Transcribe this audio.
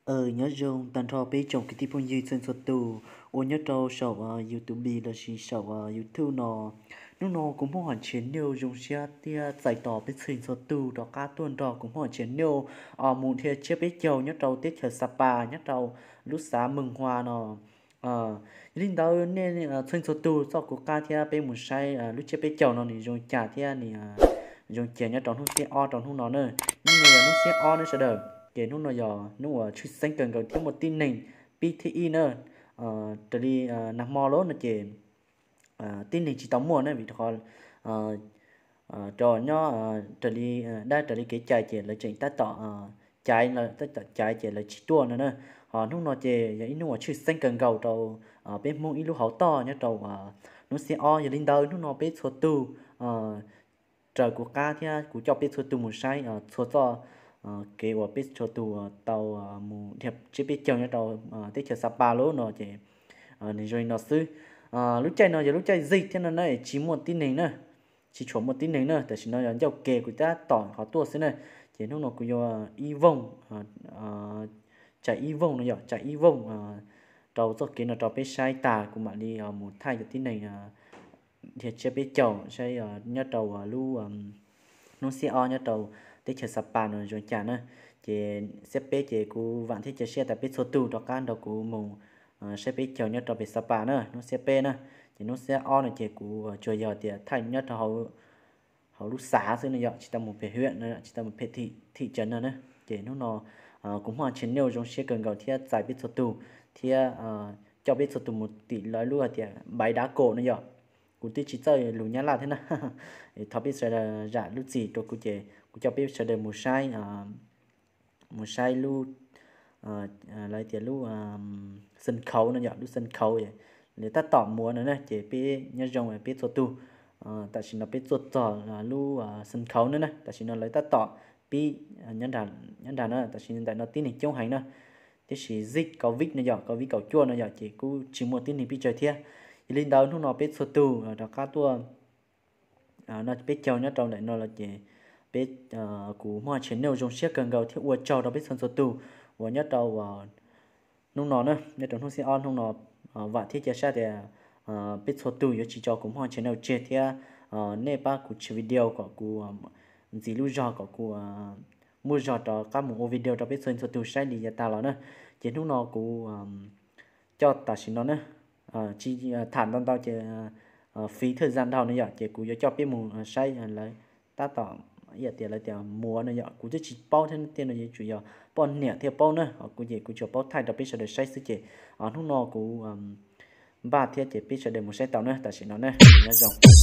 Nyob zoo tag nrho peb tsoom kwv tij phooj ywg txhua txhua tus uas nyob rau saum YouTube lossis saum YouTube no. Hnub no kuv Hmoob Hom Channel zoo siab thiab txais tos peb txhua txhua tus rov qab tuaj nrog kuv Hmoob Hom Channel mus dhia tsiab peb caug nyob rau teb chaws Sapa nyob rau lub xav Meej Hua no. Yog li ntawd nej txhua txhua tus txoj kuv qab thiab peb mus saib lub tsiab peb caug no nws zoo cas thiab nws zoo cas nyob rau hnub xiab ob rau hnub no na. Hnub no yog hnub xiab ob ne sawv daws, ces hnub no yog hnub uas tshwj xeeb kawg nkaus thiab muaj tib neeg pib thib ib na. Raws li nag hmo lawm no ces tib neeg tsis tau muaj ne vim rau qhov rau nyob raws li dab raws li kev cai ces lawv tseem tab tom caiv, tab tom caiv ces lawv tsis tuaj no na. Ho hnub no ces yog ib hnub uas tshwj xeeb kawg nkaus rau peb Hmoob ib lub hauv toj nyob rau hnub xiab ob. Yog li ntawd hnub no peb txhua tus raws kuv qab thiab kuv coj peb txhua tus mus saib txhua txoj kev uas peb txhua tus tau mus dhia tsiab peb caug nyob rau teb chaws Sapa lub no ces nws zoo li no xwb. Lub caij no yog lub caij zig thiab no na, tsis muaj tib neeg na, tsis tshua muaj tib neeg na. Tam sim no yog ncauj ke kuv tab tom qhov tuaj xwb na. Ces hnub no kuv yuav ib voog, tsam ib voog no yog tsam ib voog rau txoj kev no rau peb saib tas kuv mam li mus thaij cov tib neeg dhia tsiab peb caug saib nyob rau lub hnub xiab ob nyob rau teb chaws Sapa no zoo cas na. Ces xiab peb ces kuv vam thiab cia siab tas peb txhua tus rov qab nrog kuv mus saib peb caug nyob rau pem Sapa na hnub xiab peb na. Ces hnub xiab ob no ces kuv tsuas yog tias thaij nyob rau hauv lub xav xwb no yog tsis tau mus pem hwm no, tsis tau mus pem thim tsaws no na. Ces hnub no kuv Hmoob Channel zoo siab kawg nkaus thiab txais peb txhua tus thiab coj peb txhua tus mus tim lawv lub hais tias Baiv Dav Kaum no yog, kuv twb tsis txawj lus Nyab Laj thiab na. Thov peb sawv daws zam lub txim rau kuv ces kuv coj peb sawv daws mus saib mus saib lub, lawv tias lub sân khấu no yog lub sân khấu lawv tab tom muav no na. Ces peb nyob zoo peb txhua tus, tam sim no peb tuaj txog lub sân khấu no na, tam sim no lawv tab tom pib nyob nrad na, tam sim ntawm no tib neeg coob heev na. Tiam sis zig Covid no yog Covid kaum cuaj no yog ces kuj tsis muaj tib neeg pib tsawg thiab. Yog li ntawd hnub no peb txhua tus rov qab tuaj no peb caug nyob rau ntawm no los ces peb, kuv Hmoob Channel zoo siab kawg nkaus thiab ua tsaug rau peb txhua txhua tus uas nyob rau hnub no na, nyob rau hnub xiab ob hnub no vam thiab cia siab tias peb txhua tus yuav tsis tso kuv Hmoob Channel tseg thiab nej pab kuv share video kom kuv ntxiv lub zog kom kuv muaj zog rov qab mus ua video rau peb txhua txhua tus saib li yav tas los na. Ces hnub no kuv coj tam sim no na, tsis tham ntau ntau ces phí thời gian dhau no yog ces kuv yuav coj peb mus saib lawv tab tom ib yam tias lawv tias muav no yog kuv twb tsis paub thiab, tej no yuav tsum yog poj niam thiaj paub na, kuv ces kuv tsuas paub thaij rau peb sawv daws saib xwb ces hnub no kuv npaj thiab ces peb sawv daws mus saib tau na, tam sim no na, nyob zoo.